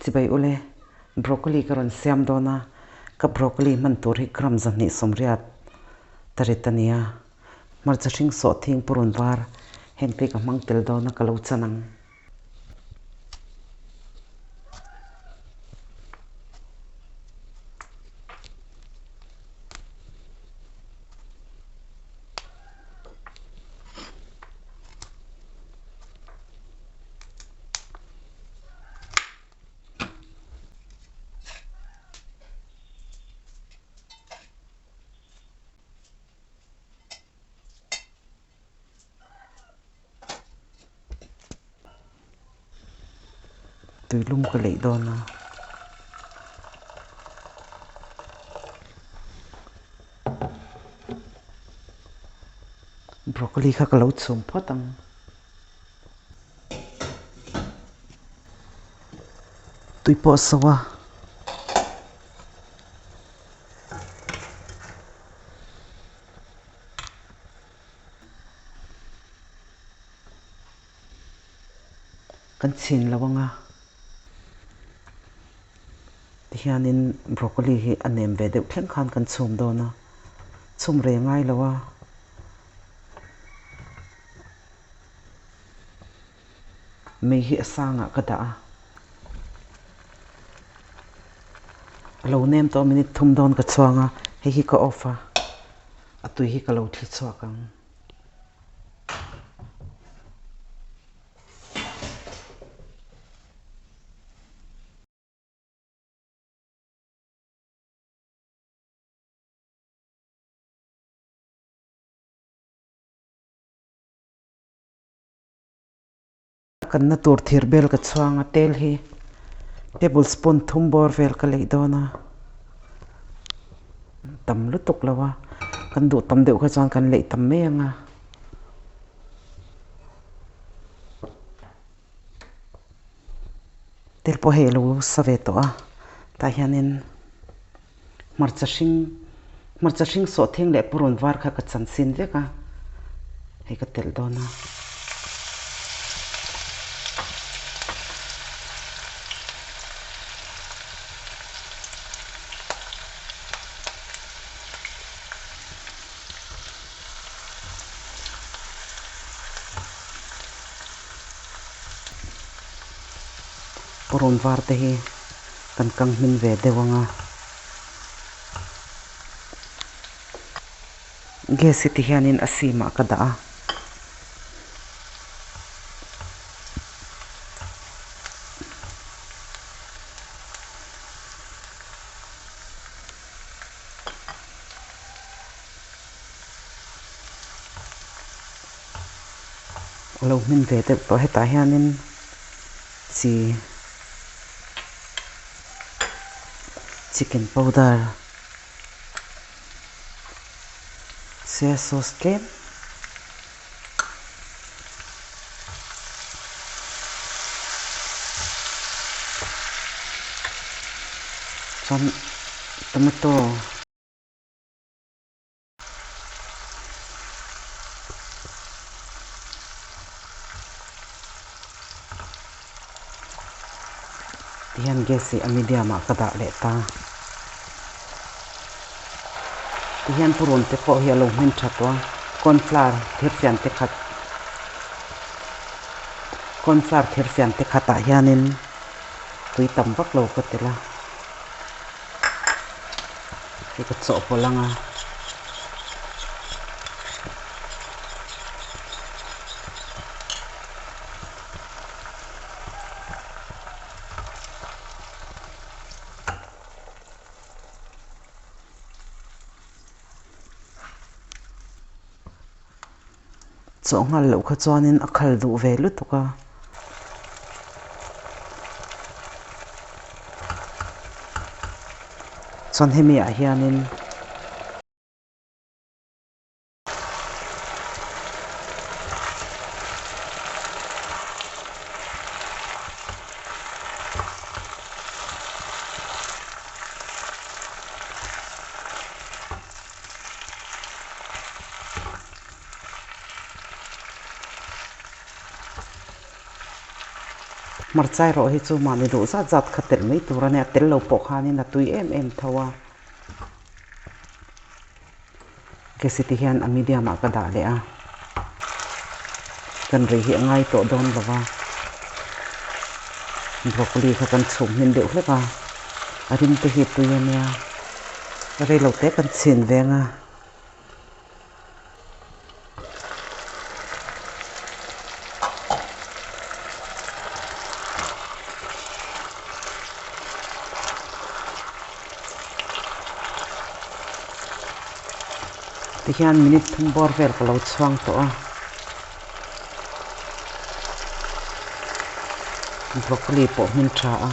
Chibai ule, broccoli ka rawn siam dawn a, ka broccoli hman tur hi gram 280 tarit a nia. Hmarcha hring sawh thing purun var heng te ka hmang tel dawn a ka lo chan ang. Tuilum ka leih dawn a. Broccoli kha ka lo chhum phawt ang. Tui pawh a so a. Kan chhin lo anga tihianin broccoli hi a nem ve deuh thleng khan kan chhum dawn a, chhum rei a ngai lo a. Mei hi a sangah ka dah a, a lo nem tawh minute thum dawn ka chhuang a, hei hi ka off a, a tui hi ka lo thli chhuak ang. A kanna tur thir bel ka chhuang a, tel hi table spoon thum bawr vel ka leih dawn a, tam lutuk lo a, kan duh tam deuh kha chuan kan leih tam mai ang a. Tel pawh hei a lo sa ve tawh a, tah hianin hmarcha hring hmarcha hring sawh thing leh purun var kha ka chan sin vek a, hei ka telh dawn a. Purun var te hi kan kang hmin ve deuh ang a, gas hi ti hianin a sim ah ka dah a. A lo hmin ve deuh tawh hetah hianin chi chicken powder soya sauce tlem chuan tomato. Tihian gas hi a medium ah ka dah leh ta. Tihian purun te pawh hi a lo hmin tha tawh a, cornflour thirfian te khat cornflour thirfian te khatah hianin tui tam vak lo ka tel a. Hei ka chawhpawlh ang a. Chawh nghal loh kha chuanin a khal duh ve lutuk a. Chuan hemi ah hianin. Hmarcha erawh hi chu mahni duh zat zat kha telh mai tur a nia, tel lo pawh khanin a tui em em tho a. Gas hi ti hian a medium ah ka dah leh a, kan rei hi a ngai tawh dawn lo va, broccoli kha kan chhum hmin deuh hlek a, a rim te hi a tui a nia, rei lo te kan chhin veng a. Tihian minute thum bawr vel ka lo chhuang tawh a, broccoli pawh hmin tha a,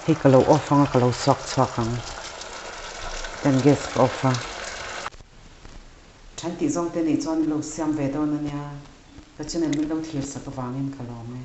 hei ka lo off ang a ka lo suak chhuak ang. Kan gas ka off a. Than tih zawng te nih chuan i lo siam ve dawn a nia. Ka channel min lo thlir sak avangin ka lawm e.